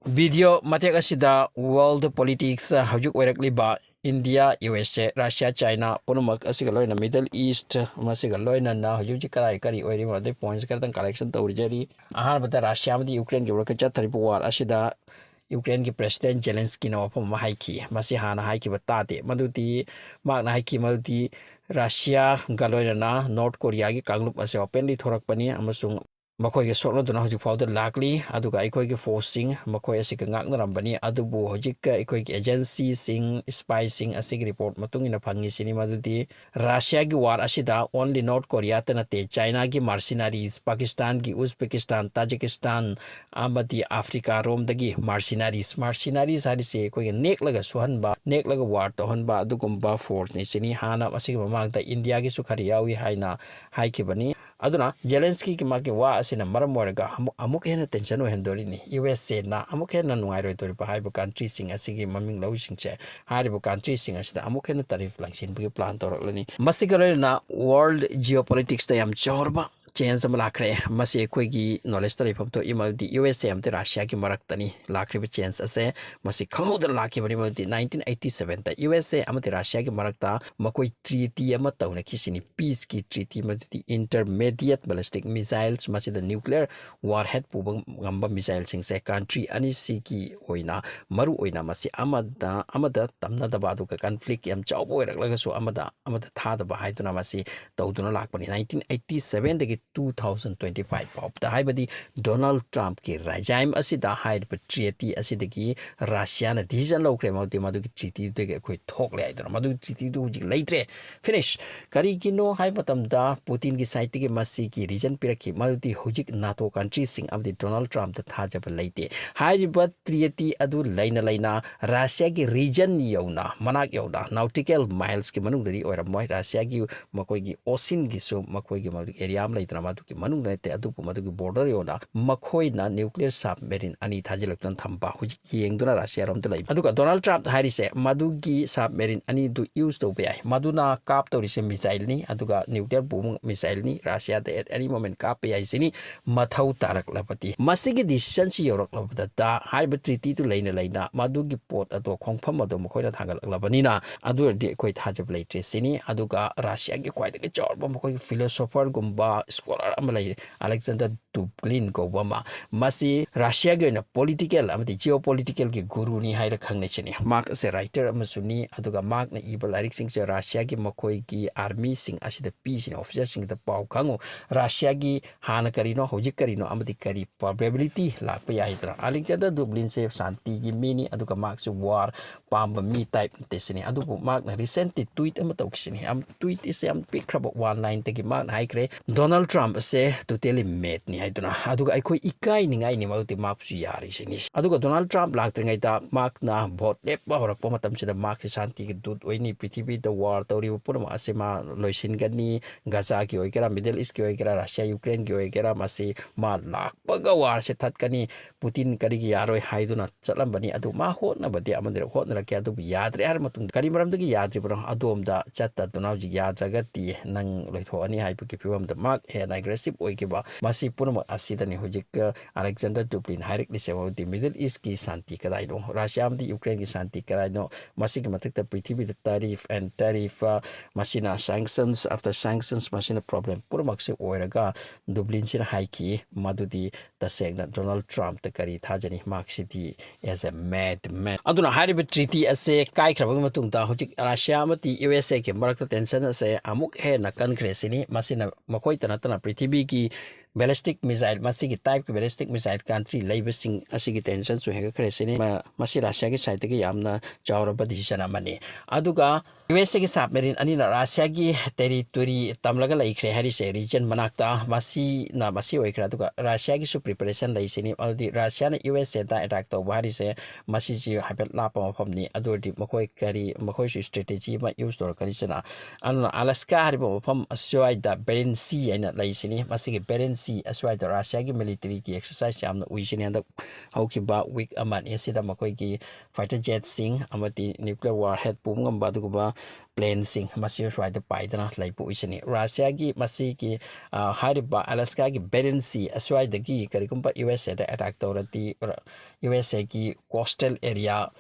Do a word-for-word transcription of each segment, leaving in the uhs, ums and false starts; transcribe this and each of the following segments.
Video ꯃꯇꯦꯛ ꯑꯁꯤꯗ world politics ꯍꯧꯖꯤꯛ ꯑꯣꯏꯔꯛꯂꯤꯕ India, U S A, Russia, China ꯄꯨꯝꯅꯃꯛ ꯑꯁꯤꯒ ꯂꯣꯏꯅ Middle East, ꯃꯁꯤꯒ ꯂꯣꯏꯅꯅ ꯍꯧꯖꯤꯛ ꯍꯧꯖꯤꯛ ꯀꯗꯥꯏ ꯀꯔꯤ ꯑꯣꯏꯔꯤꯕ, ꯑꯗꯩ points ꯈꯔꯇꯪ collection ꯇꯧꯖꯔꯤ꯫ ꯑꯍꯥꯟꯕꯗ Russia ꯑꯃꯗꯤ Ukraine ꯒꯤ ꯃꯔꯛꯇ ꯆꯠꯊꯔꯤꯕ war ꯑꯁꯤꯗ Ukraine ꯒꯤ President Zelensky ꯅ ꯋꯥꯐꯝ ꯑꯃ ꯍꯥꯏꯈꯤ꯫ ꯃꯁꯤ ꯍꯥꯟꯅ ꯍꯥꯏꯈꯤꯕ ꯇꯥꯗꯦ꯫ ꯃꯗꯨꯗꯤ ꯃꯍꯥꯛꯅ ꯍꯥꯏꯈꯤ ꯃꯗꯨꯗꯤ Russia ꯒ ꯂꯣꯏꯅꯅ North Korea ꯒꯤ ꯀꯥꯡꯂꯨꯞ ꯑꯁꯤ openly ꯊꯣꯔꯛꯄꯅꯤ ꯑꯃꯁꯨꯡ ꯃꯈꯣꯏꯒ ꯁꯣꯛꯅꯗꯨꯅ ꯍꯧꯖꯤꯛ ꯐꯥꯎꯗ ꯂꯥꯛꯂꯤ, ꯑꯗꯨꯒ ꯑꯩꯈꯣꯏꯒꯤ force ꯁꯤꯡ ꯃꯈꯣꯏ ꯑꯁꯤꯒ ꯉꯥꯛꯅꯔꯝꯕꯅꯤ꯫ ꯑꯗꯨꯕꯨ ꯍꯧꯖꯤꯛꯀ ꯑꯩꯈꯣꯏꯒꯤ agency ꯁꯤꯡ, spy ꯁꯤꯡ ꯑꯁꯤꯒꯤ report ꯃꯇꯨꯡ ꯏꯟꯅ ꯐꯪꯉꯤꯁꯤꯅꯤ ꯃꯗꯨꯗꯤ Russia ꯒꯤ war ꯑꯁꯤꯗ only North Korea ꯇ ꯅꯠꯇꯦ, China ꯒꯤ mercenaries, Pakistan ꯒꯤ, Uzbekistan, Tajikistan ꯑꯃꯗꯤ Africa ꯔꯣꯝꯗꯒꯤ mercenaries, mercenaries ꯍꯥꯏꯔꯤꯁꯦ ꯑꯩꯈꯣꯏꯒꯤ ꯅꯦꯛꯂꯒ ꯁꯨꯍꯟꯕ, ꯅꯦꯛꯂꯒ war ꯇꯧꯍꯟꯕ ꯑꯗꯨꯒꯨꯝꯕ force ꯅꯤ ꯁꯤꯅꯤ꯫ ꯍꯥꯟꯅ ꯑꯁꯤꯒꯤ ꯃꯃꯥꯡꯗ India ꯒꯤꯁꯨ ꯈꯔ ꯌꯥꯎꯏ ꯍꯥꯏꯅ ꯍꯥꯏꯈꯤꯕꯅꯤ꯫ ꯑꯗꯨꯅ Zelensky ꯒꯤ ꯃꯥꯒꯤ ꯋꯥ ꯑꯁꯤꯅ ꯃꯔꯝ ꯑꯣꯏꯔꯒ ꯑꯃꯨꯛ, ꯑꯃꯨꯛ ꯍꯦꯟꯅ tension ꯑꯣꯏꯍꯟꯗꯣꯔꯤꯅꯤ꯫ U S A ꯅ ꯑꯃꯨꯛ ꯍꯦꯟꯅ ꯅꯨꯡꯉꯥꯏꯔꯣꯏꯗꯣꯔꯤꯕ ꯍꯥꯏꯔꯤꯕ country ꯁꯤꯡ ꯑꯁꯤꯒꯤ ꯃꯃꯤꯡ ꯂꯧꯔꯤꯁꯤꯡꯁꯦ, ꯍꯥꯏꯔꯤꯕ country ꯁꯤꯡ ꯑꯁꯤꯗ ꯑꯃꯨꯛ ꯍꯦꯟꯅ tariff ꯂꯪꯁꯤꯟꯕꯒꯤ plan ꯇꯧꯔꯛꯂꯅꯤ꯫ ꯃꯁꯤꯒ ꯂꯣꯏꯅꯅ world geopolitics ꯇ ꯌꯥꯝ ꯆꯥꯎꯔꯕ change ꯑꯃ ꯂꯥꯛꯈ꯭ꯔꯦ꯫ ꯃꯁꯤ ꯑꯩꯈꯣꯏꯒꯤ knowledge ꯇ ꯂꯩꯐꯝ ꯊꯣꯛꯏ, ꯃꯗꯨꯗꯤ U S A ꯑꯃꯗꯤ Russia ꯒꯤ ꯃꯔꯛꯇꯅꯤ ꯂꯥꯛꯈ꯭ꯔꯤꯕ change ꯑꯁꯦ꯫ ꯃꯁꯤ ꯈꯪꯍꯧꯗꯅ ꯂꯥꯛꯈꯤꯕꯅꯤ, ꯃꯗꯨꯗꯤ nineteen eighty seven the U S A ꯑꯃꯗꯤ Russia ꯒꯤ ꯃꯔꯛꯇ ꯃꯈꯣꯏ treaty ꯑꯃ ꯇꯧꯅꯈꯤꯁꯤꯅꯤ, peace ꯀꯤ treaty, ꯃꯗꯨꯗꯤ intermediate ballistic missiles, ꯃꯁꯤꯗ nuclear warhead ꯄꯨꯕ ꯉꯝꯕ missile ꯁꯤꯡꯁꯦ country ꯑꯅꯤꯁꯤꯒꯤ ꯑꯣꯏꯅ ꯃꯔꯨ ꯑꯣꯏꯅ ꯃꯁꯤ ꯑꯃꯗ, ꯑꯃꯗ ꯇꯝꯅꯗꯕ, ꯑꯗꯨꯒ conflict ꯌꯥꯝ ꯆꯥꯎꯕ ꯑꯣꯏꯔꯛꯂꯒꯁꯨ ꯑꯃꯗ, ꯑꯃꯗ ꯊꯥꯗꯕ ꯍꯥꯏꯗꯨꯅ ꯃꯁꯤ ꯇꯧꯗꯨꯅ ꯂꯥꯛꯄꯅꯤ꯫ Nineteen eighty seven ꯗꯒꯤ two thousand twenty five ꯐꯥꯎꯕꯗ, ꯍꯥꯏꯕꯗꯤ Donald Trump ꯀꯤ regime ꯑꯁꯤꯗ ꯍꯥꯏꯔꯤꯕ treaty ꯑꯁꯤꯗꯒꯤ Russia ꯅ decision ꯂꯧꯈ꯭ꯔꯦ, ꯃꯗꯨꯗꯤ ꯃꯗꯨꯒꯤ treaty ꯗꯨꯗꯒꯤ ꯑꯩꯈꯣꯏ ꯊꯣꯛꯂꯦ ꯍꯥꯏꯗꯨꯅ꯫ ꯃꯗꯨꯒꯤ treaty ꯗꯨ ꯍꯧꯖꯤꯛ ꯂꯩꯇ꯭ꯔꯦ, finish꯫ ꯀꯔꯤꯒꯤꯅꯣ ꯍꯥꯏꯕ ꯃꯇꯝꯗ Putin ꯒꯤ side ꯇꯒꯤ ꯃꯁꯤꯒꯤ reason ꯄꯤꯔꯛꯈꯤ, ꯃꯗꯨꯗꯤ ꯍꯧꯖꯤꯛ NATO country ꯁꯤꯡ ꯑꯃꯗꯤ Donald Trump ꯇ ꯊꯥꯖꯕ ꯂꯩꯇꯦ꯫ ꯍꯥꯏꯔꯤꯕ treaty ꯑꯗꯨ ꯂꯩꯅ ꯂꯩꯅ Russia ꯒꯤ region ꯌꯧꯅ, ꯃꯅꯥꯛ ꯌꯧꯅ, nautical miles ꯀꯤ ꯃꯅꯨꯡꯗꯗꯤ ꯑꯣꯏꯔꯝꯃꯣꯏ, Russia ꯒꯤ ꯃꯈꯣꯏꯒꯤ ocean ꯒꯤꯁꯨ ꯃꯈꯣꯏꯒꯤ ꯃꯗꯨꯒꯤ area ꯑꯃ ꯂꯩꯗꯅ, ꯃꯗꯨꯒꯤ ꯃꯅꯨꯡꯗ ꯅꯠꯇꯦ, ꯑꯗꯨꯕꯨ ꯃꯗꯨꯒꯤ border ꯌꯧꯅ ꯃꯈꯣꯏꯅ nuclear submarine ꯑꯅꯤ ꯊꯥꯖꯤꯜꯂꯛꯇꯨꯅ ꯊꯝꯕ ꯍꯧꯖꯤꯛ ꯌꯦꯡꯗꯨꯅ ꯔꯁꯤꯌꯥꯔꯣꯝꯗ ꯂꯩ꯫ ꯑꯗꯨꯒ ꯗꯣꯅꯥꯜꯗ ꯇ꯭ꯔꯝꯞ ꯍꯥꯏꯔꯤꯁꯦ ꯃꯗꯨꯒꯤ submarine ꯑꯅꯤꯗꯨ use ꯇꯧꯕ ꯌꯥꯏ, ꯃꯗꯨꯅ ꯀꯥꯞꯇꯧꯔꯤꯁꯦ missileꯅꯤ, ꯑꯗꯨꯒ nuclear bomb missileꯅꯤ, ꯔꯁꯤꯌꯥꯗ at any moment ꯀꯥꯞꯄ ꯌꯥꯏ ꯁꯤꯅꯤ꯫ ꯃꯊꯧ ꯇꯥꯔꯛꯂꯕꯗꯤ ꯃꯁꯤꯒꯤ decisionꯁꯤ ꯌꯧꯔꯛꯂꯕꯗ ꯍꯥꯏꯔꯤꯕ treatyꯗꯨ ꯂꯩꯅ ꯂꯩꯅ ꯃꯗꯨꯒꯤ ꯄꯣꯠ ꯑꯗꯣ, ꯈꯣꯡꯐꯝ ꯑꯗꯣ ꯃꯈꯣꯏꯅ ꯊꯥꯡꯒꯠꯂꯛꯂꯕꯅꯤꯅ, ꯑꯗꯨ ꯑꯣꯏꯔꯗꯤ ꯑꯩꯈꯣꯏ ꯊꯥꯖꯕ ꯂꯩꯇ꯭ꯔꯦ ꯁꯤꯅꯤ꯫ ꯑꯗꯨꯒ ꯔꯁꯤꯌꯥꯒꯤ ꯈ꯭ꯋꯥꯏꯗꯒꯤ ꯆꯥꯎꯔꯕ ꯃꯈꯣꯏꯒꯤ philosopherꯒꯨꯝꯕ scholar ꯑꯃ ꯂꯩꯔꯦ, Alexander Dugin ꯀꯧꯕ ꯑꯃ꯫ ꯃꯁꯤ ꯔꯁꯤꯌꯥꯒꯤ ꯑꯣꯏꯅ political ꯑꯃꯗꯤ geopoliticalꯒꯤ ꯒꯨꯔꯨꯅꯤ ꯍꯥꯏꯔ ꯈꯪꯅꯩ ꯁꯤꯅꯤ꯫ ꯃꯍꯥꯛ ꯑꯁꯦ writer ꯑꯃꯁꯨꯅꯤ, ꯑꯗꯨꯒ ꯃꯍꯥꯛꯅ ꯏꯕ ꯂꯥꯏꯔꯤꯛꯁꯤꯡꯁꯦ ꯔꯁꯤꯌꯥꯒꯤ ꯃꯈꯣꯏꯒꯤ armyꯁꯤꯡ ꯑꯁꯤꯗ ꯄꯤꯁꯤꯅꯤ, officerꯁꯤꯡꯗ ꯄꯥꯎ ꯈꯪꯉꯨ, ꯔꯁꯤꯌꯥꯒꯤ ꯍꯥꯟꯅ ꯀꯔꯤꯅꯣ, ꯍꯧꯖꯤꯛ ꯀꯔꯤꯅꯣ, ꯑꯃꯗꯤ ꯀꯔꯤ probability ꯂꯥꯛꯄ ꯌꯥꯏ ꯍꯥꯏꯗꯅ꯫ Alexander Duginꯁꯦ ꯁꯥꯟꯇꯤꯒꯤ ꯃꯤꯅꯤ, ꯑꯗꯨꯒ ꯃꯍꯥꯛꯁꯦ war ꯄꯥꯝꯕ ꯃꯤ type ꯅꯠꯇꯦ ꯁꯤꯅꯤ꯫ ꯑꯗꯨꯕꯨ ꯃꯍꯥꯛꯅ recently tweet ꯑꯃ ꯇꯧꯈꯤꯁꯤꯅꯤ, ꯌꯥꯝ tweet ꯏꯁꯦ ꯌꯥꯝ ꯄꯤꯛꯈ꯭ꯔꯕ one lineꯗꯒꯤ꯫ ꯃꯍꯥꯛꯅ ꯍꯥꯏꯈ꯭ꯔꯦ, "Donald Trump ꯑꯁꯦ totally madꯅꯤ" ꯍꯥꯏꯗꯨꯅ꯫ ꯑꯗꯨꯒ ꯑꯩꯈꯣꯏ ꯏꯀꯥꯏꯅꯤꯡꯉꯥꯏꯅꯤ, ꯃꯗꯨꯗꯤ ꯃꯍꯥꯛꯁꯨ ꯌꯥꯔꯤꯁꯤꯅꯤ꯫ ꯑꯗꯨꯒ ꯗꯣꯅꯥꯜꯗ ꯇ꯭ꯔꯝꯞ ꯂꯥꯛꯇ꯭ꯔꯤꯉꯩꯗ ꯃꯍꯥꯛꯅ vote ꯂꯦꯞꯄ ꯍꯧꯔꯛꯄ ꯃꯇꯝꯁꯤꯗ ꯃꯍꯥꯛꯁꯦ ꯁꯥꯟꯇꯤꯒꯤ ꯗꯨꯠ ꯑꯣꯏꯅꯤ, ꯄ꯭ꯔꯤꯊꯤꯕꯤꯗ war ꯇꯧꯔꯤꯕ ꯄꯨꯝꯅꯃꯛ ꯑꯁꯦ ꯃꯥ ꯂꯣꯏꯁꯤꯟꯒꯅꯤ, ꯒꯖꯥꯒꯤ ꯑꯣꯏꯒꯦꯔꯥ, Middle Eastꯀꯤ ꯑꯣꯏꯒꯦꯔꯥ, ꯔꯁꯤꯌꯥ ꯌꯨꯀ꯭ꯔꯦꯟꯒꯤ ꯑꯣꯏꯒꯦꯔꯥ, ꯃꯁꯤ ꯃꯥ ꯂꯥꯛꯄꯒ warꯁꯦ ꯊꯠꯀꯅꯤ, ꯄꯨꯇꯤꯟ ꯀꯔꯤꯒꯤ ꯌꯥꯔꯣꯏ ꯍꯥꯏꯗꯨꯅ ꯆꯠꯂꯝꯕꯅꯤ꯫ ꯑꯗꯨ ꯃꯥ ꯍꯣꯠꯅꯕꯗꯤ ꯑꯃꯗꯤ ꯍꯣꯠꯅꯔꯛꯀꯦ, ꯑꯗꯨꯕꯨ ꯌꯥꯗ꯭ꯔꯦ ꯍꯥꯏꯔ ꯃꯇꯨꯡꯗ ꯀꯔꯤ ꯃꯔꯝꯗꯒꯤ ꯌꯥꯗ꯭ꯔꯤꯕꯅꯣ? ꯑꯗꯣꯝꯗ ꯆꯠꯇꯗꯨꯅ ꯍꯧꯖꯤꯛ ꯌꯥꯗ꯭ꯔꯒꯗꯤ ꯅꯪ ꯂꯣꯏꯊꯣꯛꯑꯅꯤ ꯍꯥꯏꯕꯒꯤ ꯐꯤꯕꯝꯗ ꯃꯍꯥꯛ ꯍꯦꯟꯅ aggressive ꯑꯣꯏꯈꯤꯕ꯫ ꯃꯁꯤ ꯄꯨꯝꯅꯃꯛ ꯑꯁꯤꯗꯅꯤ ꯍꯧꯖꯤꯛ Alexander Dugin ꯍꯥꯏꯔꯛꯂꯤꯁꯦ꯫ ꯍꯧꯖꯤꯛꯇꯤ Middle Eastꯀꯤ ꯁꯥꯟꯇꯤ ꯀꯗꯥꯏꯅꯣ, ꯔꯁꯤꯌꯥ ꯑꯃꯗꯤ ꯌꯨꯀ꯭ꯔꯦꯟꯒꯤ ꯁꯥꯟꯇꯤ ꯀꯗꯥꯏꯅꯣ? ꯃꯁꯤꯒꯤ ꯃꯊꯛꯇ ꯄ꯭ꯔꯤꯊꯤꯕꯤꯗ tariff and tariff, ꯑ, ꯃꯁꯤꯅ sanctions after sanctions, ꯃꯁꯤꯅ problem ꯄꯨꯝꯅꯃꯛꯁꯦ ꯑꯣꯏꯔꯒ ꯗꯨꯕ꯭ꯂꯤꯟꯁꯤꯅ ꯍꯥꯏꯈꯤ ꯃꯗꯨꯗꯤ ꯇꯁꯦꯡꯅ ꯗꯣꯅꯥꯜꯗ ꯇ꯭ꯔꯝꯞꯇ ꯀꯔꯤ ꯊꯥꯖꯅꯤ? ꯃꯍꯥꯛꯁꯤꯗꯤ as a madman꯫ ꯑꯗꯨꯅ ꯍꯥꯏꯔꯤꯕ treaty ꯑꯁꯦ ꯀꯥꯏꯈ꯭ꯔꯕꯒꯤ ꯃꯇꯨꯡꯗ ꯍꯧꯖꯤꯛ ꯔꯁꯤꯌꯥ ꯑꯃꯗꯤ ꯌꯨ ꯑꯦꯁ ꯑꯦꯒꯤ ꯃꯔꯛꯇ tension ꯑꯁꯦ ꯑꯃꯨꯛ ꯍꯦꯟꯅ ꯀꯟꯈ꯭ꯔꯦ ꯁꯤꯅꯤ꯫ ꯃꯁꯤꯅ ꯃꯈꯣꯏꯇ ꯅꯠꯇꯅ ꯄ꯭ꯔꯤꯊꯤꯕꯤꯒꯤ ballistic missile, ꯃꯁꯤꯒꯤ typeꯀꯤ ballistic missile country ꯂꯩꯕꯁꯤꯡ ꯑꯁꯤꯒꯤ tensionꯁꯨ ꯍꯦꯟꯒꯠꯈ꯭ꯔꯦ ꯁꯤꯅꯤ꯫ ꯃ-, ꯃꯁꯤ ꯔꯁꯤꯌꯥꯒꯤ sideꯇꯒꯤ ꯌꯥꯝꯅ ꯆꯥꯎꯔꯕ decision ꯑꯃꯅꯤ꯫ ꯑꯗꯨꯒ ꯌꯨ ꯑꯦꯁ ꯑꯦꯒꯤ ꯁꯕꯃꯦꯔꯤꯟ ꯑꯅꯤꯅ ꯔꯁꯤꯌꯥꯒꯤ ꯇꯦꯔꯤꯇꯣꯔꯤ ꯇꯝꯂꯒ ꯂꯩꯈ꯭ꯔꯦ ꯍꯥꯏꯔꯤꯁꯦ ꯔꯤꯖꯟ ꯃꯅꯥꯛꯇ, ꯃꯁꯤꯅ ꯃꯁꯤ ꯑꯣꯏꯈ꯭ꯔꯦ꯫ ꯑꯗꯨꯒ ꯔꯁꯤꯌꯥꯒꯤꯁꯨ ꯄ꯭ꯔꯤꯄꯦꯔꯦꯁꯟ ꯂꯩꯁꯤꯅꯤ, ꯑꯗꯨꯗꯤ ꯔꯁꯤꯌꯥꯅ ꯌꯨ ꯑꯦꯁ ꯑꯦꯗ ꯑꯦꯇꯥꯛ ꯇꯧꯕ ꯍꯥꯏꯔꯤꯁꯦ ꯃꯁꯤꯁꯤ ꯍꯥꯏꯐꯦꯠ ꯂꯥꯞꯄ ꯃꯐꯝꯅꯤ꯫ ꯑꯗꯨ ꯑꯣꯏꯔꯗꯤ ꯃꯈꯣꯏ ꯀꯔꯤ, ꯃꯈꯣꯏꯁꯨ ꯏꯁꯇ꯭ꯔꯦꯇꯦꯖꯤ ꯑꯃ ꯌꯨꯁ ꯇꯧꯔꯛꯀꯅꯤꯁꯤꯅ꯫ ꯑꯗꯨꯅ ꯑꯂꯥꯁꯀꯥ ꯍꯥꯏꯔꯤꯕ ꯃꯐꯝ ꯑꯁ꯭ꯋꯥꯏꯗ ꯕꯦꯔꯤꯟ ꯁꯤ ꯍꯥꯏꯅ ꯂꯩꯁꯤꯅꯤ꯫ ꯃꯁꯤꯒꯤ ꯕꯦꯔꯤꯟ ꯁꯤ ꯑꯁ꯭ꯋꯥꯏꯗ ꯔꯁꯤꯌꯥꯒꯤ ꯃꯤꯂꯤꯇꯔꯤꯒꯤ ꯑꯦꯛꯁꯔꯁꯥꯏꯁ ꯌꯥꯝꯅ ꯎꯏꯁꯤꯅꯤ ꯍꯟꯗꯛ ꯍꯧꯈꯤꯕ ꯋꯤꯛ ꯑꯃ ꯑꯅꯤ ꯑꯁꯤꯗ꯫ ꯃꯈꯣꯏꯒꯤ ꯐꯥꯏꯇꯔ ꯖꯦꯠꯁꯤꯡ ꯑꯃꯗꯤ ꯅ꯭ꯌꯨꯀ꯭ꯂꯤꯌꯔ ꯋꯥꯔꯍꯦꯗ ꯄꯨꯕ ꯉꯝꯕ ꯑꯗꯨꯒꯨꯝꯕ ꯄ꯭ꯂꯦꯟꯁꯤꯡ ꯃꯁꯤ ꯁ꯭ꯋꯥꯏꯗ ꯄꯥꯏꯗꯅ ꯂꯩꯕ ꯎꯏꯁꯤꯅꯤ꯫ ꯔꯁꯤꯌꯥꯒꯤ ꯃꯁꯤꯒꯤ, ꯑ, ꯍꯥꯏꯔꯤꯕ ꯑꯂꯥꯁꯀꯥꯒꯤ ꯕꯦꯔꯤꯟ ꯁꯤ ꯑꯁ꯭ꯋꯥꯏꯗꯒꯤ ꯀꯔꯤꯒꯨꯝꯕ ꯌꯨ ꯑꯦꯁ ꯑꯦꯗ ꯑꯦꯇꯥꯛ ꯇꯧꯔꯗꯤ, ꯌꯨ ꯑꯦꯁ ꯑꯦꯒꯤ ꯀꯣꯁꯇꯦꯜ ꯑꯦꯔꯤꯌꯥ,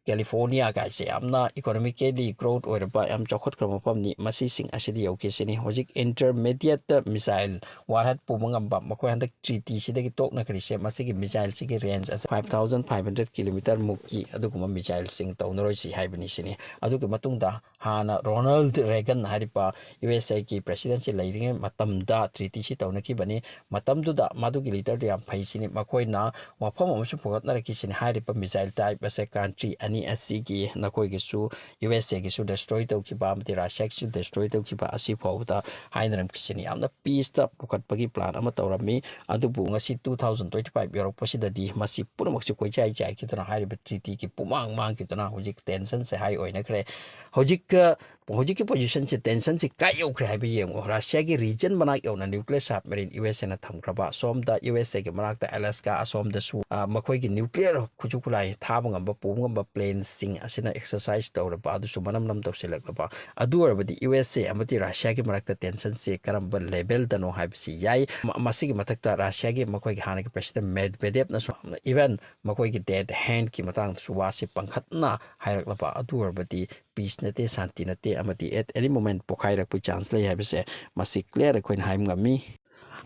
ꯀꯦꯂꯤꯐꯣꯔꯅꯤꯌꯥ ꯀꯥꯏꯁꯦ ꯌꯥꯝꯅ ꯏꯀꯣꯅꯣꯃꯤꯀꯦꯂꯤ ꯒ꯭ꯔꯣꯠ ꯑꯣꯏꯔꯕ ꯌꯥꯝ ꯆꯥꯎꯈꯠꯈ꯭ꯔꯕ ꯃꯐꯝꯅꯤ꯫ ꯃꯁꯤꯁꯤꯡ ꯑꯁꯤꯗ ꯌꯧꯈꯤꯁꯤꯅꯤ꯫ ꯍꯧꯖꯤꯛ ꯏꯟꯇꯔꯃꯦꯗꯤꯌꯦꯠ ꯃꯤꯁꯥꯏꯜ ꯋꯥꯔꯍꯦꯗ ꯄꯨꯕ ꯉꯝꯕ ꯃꯈꯣꯏ ꯍꯟꯗꯛ ꯇ꯭ꯔꯤꯇꯤꯁꯤꯗꯒꯤ ꯇꯣꯛꯅꯈ꯭ꯔꯤꯁꯦ, ꯃꯁꯤꯒꯤ ꯃꯤꯁꯥꯏꯜꯁꯤꯒꯤ ꯔꯦꯟꯖ ꯑꯁꯤ five thousand five hundred kilometer ꯃꯨꯛꯀꯤ ꯑꯗꯨꯒꯨꯝꯕ ꯃꯤꯁꯥꯏꯜꯁꯤꯡ ꯇꯧꯅꯔꯣꯏꯁꯤ ꯍꯥꯏꯕꯅꯤ ꯁꯤꯅꯤ꯫ ꯑꯗꯨꯒꯤ ꯃꯇꯨꯡꯗ ꯍꯥꯟꯅ ꯔꯣꯅꯥꯜꯗ ꯔꯦꯒꯟ ꯍꯥꯏꯔꯤꯕ ꯌꯨ ꯑꯦꯁ ꯑꯦꯒꯤ ꯄ꯭ꯔꯦꯁꯤꯗꯦꯟꯁꯤ ꯂꯩꯔꯤꯉꯩ ꯃꯇꯝꯗ ꯇ꯭ꯔꯤꯇꯤꯁꯤ ꯇꯧꯅꯈꯤꯕꯅꯤ꯫ ꯃꯇꯝꯗꯨꯗ ꯃꯗꯨꯒꯤ ꯂꯤꯗꯔꯗꯨ ꯌꯥꯝ ꯐꯩ ꯁꯤꯅꯤ꯫ ꯃꯈꯣꯏꯅ ꯋꯥꯐꯝ ꯑꯃꯁꯨ ꯄꯨꯈꯠꯅꯔꯛꯈꯤꯁꯤꯅꯤ꯫ ꯍꯥꯏꯔꯤꯕ ꯃꯤꯁꯥꯏꯜ ꯇꯥꯏꯞ ꯑꯁꯦ ꯀꯟꯇ꯭ꯔꯤ ꯑꯅꯤ ꯑꯁꯤꯒꯤ, ꯅꯈꯣꯏꯒꯤꯁꯨ ꯌꯨ ꯑꯦꯁ ꯑꯦꯒꯤꯁꯨ ꯗꯦꯁꯇ꯭ꯔꯣꯏ ꯇꯧꯈꯤꯕ ꯑꯃꯗꯤ ꯔꯁꯤꯌꯥꯒꯤꯁꯨ ꯗꯦꯁꯇ꯭ꯔꯣꯏ ꯇꯧꯈꯤꯕ ꯑꯁꯤ ꯐꯥꯎꯕꯗ ꯍꯥꯏꯅꯔꯝꯈꯤꯁꯤꯅꯤ꯫ ꯌꯥꯝꯅ ꯄꯤꯁꯇ ꯄꯨꯈꯠꯄꯒꯤ ꯄ꯭ꯂꯥꯟ ꯑꯃ ꯇꯧꯔꯝꯃꯤ꯫ ꯑꯗꯨꯕꯨ ꯉꯁꯤ two thousand twenty five ꯌꯧꯔꯛꯄꯁꯤꯗꯗꯤ ꯃꯁꯤ ꯄꯨꯝꯅꯃꯛꯁꯤ ꯀꯣꯏꯆꯥꯏ ꯆꯥꯏꯈꯤꯗꯨꯅ ꯍꯥꯏꯔꯤꯕ ꯇ꯭ꯔꯤꯇꯤꯒꯤ ꯄꯨꯃꯥꯡ ꯃꯥꯡꯈꯤꯗꯨꯅ ꯍꯧꯖꯤꯛ ꯇꯦꯟꯁꯟꯁꯦ ꯍꯥꯏ ꯑꯣꯏꯅꯈ꯭ꯔꯦ꯫ ꯍꯧꯖꯤꯛ, ꯍꯧꯖꯤꯛꯀꯤ ꯄꯣꯖꯤꯁꯟꯁꯦ, ꯇꯦꯟꯁꯟꯁꯦ ꯀꯥꯏ ꯌꯧꯈ꯭ꯔꯦ ꯍꯥꯏꯕ ꯌꯦꯡꯉꯨ꯫ ꯔꯁꯤꯌꯥꯒꯤ ꯔꯤꯖꯟ ꯃꯅꯥꯛ ꯌꯧꯅ ꯅ꯭ꯌꯨꯀ꯭ꯂꯤꯌꯔ ꯁꯕꯃꯦꯔꯤꯟ ꯌꯨ ꯑꯦꯁ ꯑꯦꯅ ꯊꯝꯈ꯭ꯔꯕ, ꯁꯣꯝꯗ ꯌꯨ ꯑꯦꯁ ꯑꯦꯒꯤ ꯃꯅꯥꯛꯇ ꯑꯂꯥꯁꯀꯥ, ꯑꯁꯣꯝꯗꯁꯨ, ꯑ, ꯃꯈꯣꯏꯒꯤ ꯅ꯭ꯌꯨꯀ꯭ꯂꯤꯌꯔ ꯈꯨꯠꯁꯨ ꯈꯨꯠꯂꯥꯏ ꯊꯥꯕ ꯉꯝꯕ, ꯄꯨꯕ ꯉꯝꯕ ꯄ꯭ꯂꯦꯟꯁꯤꯡ ꯑꯁꯤꯅ ꯑꯦꯛꯁꯔꯁꯥꯏꯁ ꯇꯧꯔꯕ, ꯑꯗꯨꯁꯨ ꯃꯅꯝ ꯅꯝ ꯇꯧꯁꯤꯜꯂꯛꯂꯕ꯫ ꯑꯗꯨ ꯑꯣꯏꯔꯕꯗꯤ ꯌꯨ ꯑꯦꯁ ꯑꯦ ꯑꯃꯗꯤ ꯔꯁꯤꯌꯥꯒꯤ ꯃꯔꯛꯇ ꯇꯦꯟꯁꯟꯁꯦ ꯀꯔꯝꯕ ꯂꯦꯚꯦꯜꯗꯅꯣ ꯍꯥꯏꯕꯁꯤ ꯌꯥꯏ꯫ ꯃ-, ꯃꯁꯤꯒꯤ ꯃꯊꯛꯇ ꯔꯁꯤꯌꯥꯒꯤ ꯃꯈꯣꯏꯒꯤ ꯍꯥꯟꯅꯒꯤ ꯄ꯭ꯔꯦꯁꯤꯗꯦꯟ ꯃꯦꯗꯚꯦꯗꯦꯞꯅꯁꯨ ꯏꯚꯟ ꯃꯈꯣꯏꯒꯤ ꯗꯦꯠ ꯍꯦꯟꯗꯀꯤ ꯃꯇꯥꯡꯗꯁꯨ ꯋꯥꯁꯦ ꯄꯪꯈꯠꯅ ꯍꯥꯏꯔꯛꯂꯕ꯫ ꯑꯗꯨ ꯑꯣꯏꯔꯕꯗꯤ ꯄꯤꯁ ꯅꯠꯇꯦ, ꯁꯥꯟꯇꯤ ꯅꯠꯇꯦ, ꯑꯃꯗꯤ at any moment ꯄꯣꯈꯥꯏꯔꯛꯄꯒꯤ ꯆꯥꯟꯁ ꯂꯩ ꯍꯥꯏꯕꯁꯦ ꯃꯁꯤ ꯀ꯭ꯂꯤꯌꯥꯔ ꯑꯩꯈꯣꯏꯅ ꯍꯥꯏꯕ ꯉꯝꯃꯤ꯫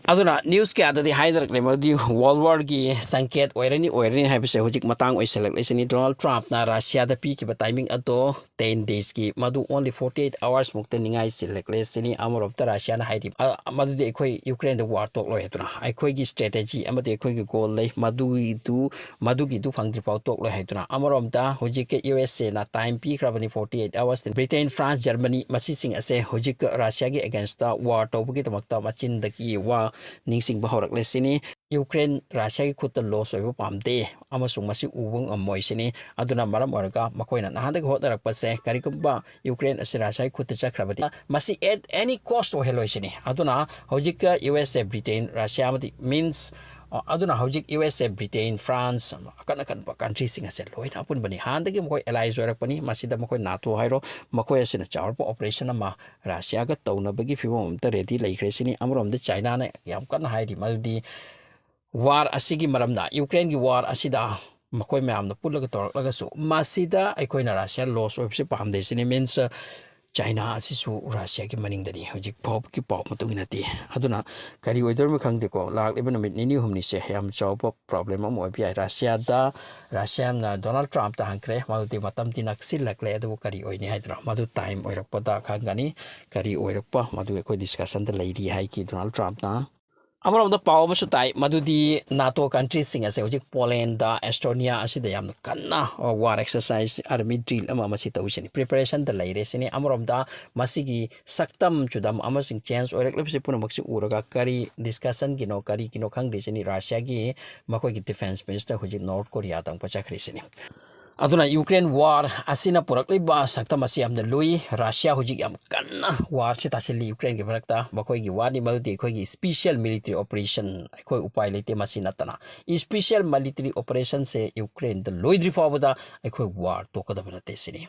ꯑꯗꯨꯅ news ꯀꯌꯥꯗꯗꯤ ꯍꯥꯏꯅꯔꯛꯂꯦ, ꯃꯗꯨꯗꯤ world warꯒꯤ ꯁꯪꯀꯦꯠ ꯑꯣꯏꯔꯅꯤ, ꯑꯣꯏꯔꯅꯤ ꯍꯥꯏꯕꯁꯦ ꯍꯧꯖꯤꯛ ꯃꯇꯥꯡ ꯑꯣꯏꯁꯜꯂꯛꯂꯤꯁꯤꯅꯤ꯫ ꯗꯣꯅꯥꯜꯗ ꯇ꯭ꯔꯝꯞꯅ ꯔꯁꯤꯌꯥꯗ ꯄꯤꯈꯤꯕ timing ꯑꯗꯣ ten daysꯀꯤ, ꯃꯗꯨ only forty eight hours ꯃꯨꯛꯇ ꯅꯤꯡꯉꯥꯏ ꯆꯤꯜꯂꯛꯂꯦ ꯁꯤꯅꯤ꯫ ꯑꯃꯔꯣꯝꯗ ꯔꯁꯤꯌꯥꯅ ꯍꯥꯏꯔꯤ, "ꯑ, ꯃꯗꯨꯗꯤ ꯑꯩꯈꯣꯏ ꯌꯨꯀ꯭ꯔꯦꯟꯗ war ꯇꯣꯛꯂꯣꯏ" ꯍꯥꯏꯗꯨꯅ, "ꯑꯩꯈꯣꯏꯒꯤ strategy ꯑꯃꯗꯤ ꯑꯩꯈꯣꯏꯒꯤ goal ꯂꯩ, ꯃꯗꯨꯒꯤꯗꯨ, ꯃꯗꯨꯒꯤꯗꯨ ꯐꯪꯗ꯭ꯔꯤꯐꯥꯎ ꯇꯣꯛꯂꯣꯏ" ꯍꯥꯏꯗꯨꯅ꯫ ꯑꯃꯔꯣꯝꯗ ꯍꯧꯖꯤꯛꯀꯤ ꯌꯨ ꯑꯦꯁ ꯑꯦꯅ time ꯄꯤꯈ꯭ꯔꯕꯅꯤ, forty eight hours꯫ Britain, France, Germany, ꯃꯁꯤꯁꯤꯡ ꯑꯁꯦ ꯍꯧꯖꯤꯛ ꯔꯁꯤꯌꯥꯒꯤ againstꯇ war ꯇꯧꯕꯒꯤꯗꯃꯛꯇ ꯃꯆꯤꯟꯗꯒꯤ ꯋꯥ ꯅꯤꯡꯁꯤꯡꯕ ꯍꯧꯔꯛꯂꯦ ꯁꯤꯅꯤ꯫ ꯌꯨꯀ꯭ꯔꯦꯟ ꯔꯁꯤꯌꯥꯒꯤ ꯈꯨꯠꯇ loss ꯑꯣꯏꯕ ꯄꯥꯝꯗꯦ ꯑꯃꯁꯨꯡ ꯃꯁꯤ ꯎꯕ ꯉꯝꯃꯣꯏ ꯁꯤꯅꯤ꯫ ꯑꯗꯨꯅ ꯃꯔꯝ ꯑꯣꯏꯔꯒ ꯃꯈꯣꯏꯅ ꯅꯍꯥꯟꯗꯒꯤ ꯍꯣꯠꯅꯔꯛꯄꯁꯦ, ꯀꯔꯤꯒꯨꯝꯕ ꯌꯨꯀ꯭ꯔꯦꯟ ꯑꯁꯤ ꯔꯁꯤꯌꯥꯒꯤ ꯈꯨꯠꯇ ꯆꯠꯈ꯭ꯔꯕꯗꯤ, ꯃꯁꯤ at any cost ꯑꯣꯏꯍꯜꯂꯣꯏ ꯁꯤꯅꯤ꯫ ꯑꯗꯨꯅ ꯍꯧꯖꯤꯛꯀ ꯌꯨ ꯑꯦꯁ ꯑꯦ, ꯕ꯭ꯔꯤꯇꯦꯟ, ꯔꯁꯤꯌꯥ ꯑꯃꯗꯤ means, ꯑ, ꯑꯗꯨꯅ ꯍꯧꯖꯤꯛ ꯌꯨ ꯑꯦꯁ ꯑꯦ, ꯕ꯭ꯔꯤꯇꯦꯟ, ꯐ꯭ꯔꯥꯟꯁ, ꯑꯀꯟ ꯑꯀꯟꯕ countryꯁꯤꯡ ꯑꯁꯦ ꯂꯣꯏꯅ ꯑꯄꯨꯟꯕꯅꯤ꯫ ꯍꯥꯟꯅꯗꯒꯤ ꯃꯈꯣꯏ allies ꯑꯣꯏꯔꯛꯄꯅꯤ꯫ ꯃꯁꯤꯗ ꯃꯈꯣꯏ ꯅꯥꯇꯣ ꯍꯥꯏꯔꯣ, ꯃꯈꯣꯏ ꯑꯁꯤꯅ ꯆꯥꯎꯔꯛꯄ operation ꯑꯃ ꯔꯁꯤꯌꯥꯒ ꯇꯧꯅꯕꯒꯤ ꯐꯤꯕꯝ ꯑꯃꯇ ready ꯂꯩꯈ꯭ꯔꯦ ꯁꯤꯅꯤ꯫ ꯑꯃꯔꯣꯝꯗ ꯆꯥꯏꯅꯥꯅ ꯌꯥꯝ ꯀꯟꯅ ꯍꯥꯏꯔꯤ, ꯃꯗꯨꯗꯤ war ꯑꯁꯤꯒꯤ ꯃꯔꯝꯗ, ꯌꯨꯀ꯭ꯔꯦꯟꯒꯤ war ꯑꯁꯤꯗ ꯃꯈꯣꯏ ꯃꯌꯥꯝꯅ ꯄꯨꯜꯂꯒ ꯇꯧꯔꯛꯂꯒꯁꯨ, ꯃꯁꯤꯗ ꯑꯩꯈꯣꯏꯅ ꯔꯁꯤꯌꯥ loss ꯑꯣꯏꯕꯁꯤ ꯄꯥꯝꯗꯦ ꯁꯤꯅꯤ꯫ Means, ꯆꯥꯏꯅꯥ ꯑꯁꯤꯁꯨ ꯔꯁꯤꯌꯥꯒꯤ ꯃꯅꯤꯡꯗꯅꯤ ꯍꯧꯖꯤꯛ ꯐꯥꯎꯕꯒꯤ ꯄꯥꯎ ꯃꯇꯨꯡ ꯏꯟꯅꯗꯤ꯫ ꯑꯗꯨꯅ ꯀꯔꯤ ꯑꯣꯏꯗꯣꯔꯤꯕꯅꯣ ꯈꯪꯗꯦꯀꯣ, ꯂꯥꯛꯂꯤꯕ ꯅꯨꯃꯤꯠ ꯅꯤꯅꯤ ꯍꯨꯝꯅꯤꯁꯦ ꯌꯥꯝ ꯆꯥꯎꯕ problem ꯑꯃ ꯑꯣꯏꯕ ꯌꯥꯏ꯫ ꯔꯁꯤꯌꯥꯗ, ꯔꯁꯤꯌꯥꯅ ꯗꯣꯅꯥꯜꯗ ꯇ꯭ꯔꯝꯞꯇ ꯍꯪꯈ꯭ꯔꯦ, ꯃꯗꯨꯗꯤ ꯃꯇꯝꯗꯤ ꯅꯛꯁꯤꯜꯂꯛꯂꯦ, ꯑꯗꯨꯕꯨ ꯀꯔꯤ ꯑꯣꯏꯅꯤ ꯍꯥꯏꯗꯅ, ꯃꯗꯨ time ꯑꯣꯏꯔꯛꯄꯗ ꯈꯪꯒꯅꯤ꯫ ꯀꯔꯤ ꯑꯣꯏꯔꯛꯄ, ꯃꯗꯨ ꯑꯩꯈꯣꯏ discussionꯗ ꯂꯩꯔꯤ ꯍꯥꯏꯈꯤ ꯗꯣꯅꯥꯜꯗ ꯇ꯭ꯔꯝꯞꯅ꯫ ꯑꯃꯔꯣꯝꯗ ꯄꯥꯎ ꯑꯃꯁꯨ ꯇꯥꯏ, ꯃꯗꯨꯗꯤ ꯅꯥꯇꯣ countryꯁꯤꯡ ꯑꯁꯦ ꯍꯧꯖꯤꯛ ꯄꯣꯂꯦꯟꯗ, ꯑꯦꯁꯇꯣꯅꯤꯌꯥ ꯑꯁꯤꯗ ꯌꯥꯝꯅ ꯀꯟꯅ war exercise, army drill ꯑꯃ ꯑꯃꯁꯤ ꯇꯧꯁꯤꯅꯤ, preparationꯗ ꯂꯩꯔꯦ ꯁꯤꯅꯤ꯫ ꯑꯃꯔꯣꯝꯗ ꯃꯁꯤꯒꯤ ꯁꯛꯇꯝ ꯆꯨꯗꯝ ꯑꯃꯁꯨꯡ change ꯑꯣꯏꯔꯛꯂꯤꯕꯁꯤ ꯄꯨꯝꯅꯃꯛꯁꯤ ꯎꯔꯒ ꯀꯔꯤ discussionꯒꯤꯅꯣ, ꯀꯔꯤꯒꯤꯅꯣ ꯈꯪꯗꯦ ꯁꯤꯅꯤ꯫ ꯔꯁꯤꯌꯥꯒꯤ ꯃꯈꯣꯏꯒꯤ defence minister ꯍꯧꯖꯤꯛ ꯅꯣꯔꯠ ꯀꯣꯔꯤꯌꯥꯗ ꯑꯃꯨꯛꯀ ꯆꯠꯈ꯭ꯔꯤꯁꯤꯅꯤ꯫ ꯑꯗꯨꯅ ꯌꯨꯀ꯭ꯔꯦꯟ war ꯑꯁꯤꯅ ꯄꯨꯔꯛꯂꯤꯕ ꯁꯛꯇꯝ ꯑꯁꯤ ꯌꯥꯝꯅ ꯂꯨꯏ꯫ ꯔꯁꯤꯌꯥ ꯍꯧꯖꯤꯛ ꯌꯥꯝ ꯀꯟꯅ warꯁꯤ ꯇꯥꯁꯤꯜꯂꯤ ꯌꯨꯀ꯭ꯔꯦꯟꯒꯤ ꯃꯔꯛꯇ꯫ ꯃꯈꯣꯏꯒꯤ ꯋꯥꯅꯤ, ꯃꯗꯨꯗꯤ ꯑꯩꯈꯣꯏꯒꯤ special military operation, ꯑꯩꯈꯣꯏ ꯎꯄꯥꯏ ꯂꯩꯇꯦ꯫ ꯃꯁꯤ ꯅꯠꯇꯅ special military operationꯁꯦ ꯌꯨꯀ꯭ꯔꯦꯟꯗ ꯂꯣꯏꯗ꯭ꯔꯤ ꯐꯥꯎꯕꯗ ꯑꯩꯈꯣꯏ war ꯇꯣꯛꯀꯗꯕ ꯅꯠꯇꯦ ꯁꯤꯅꯤ꯫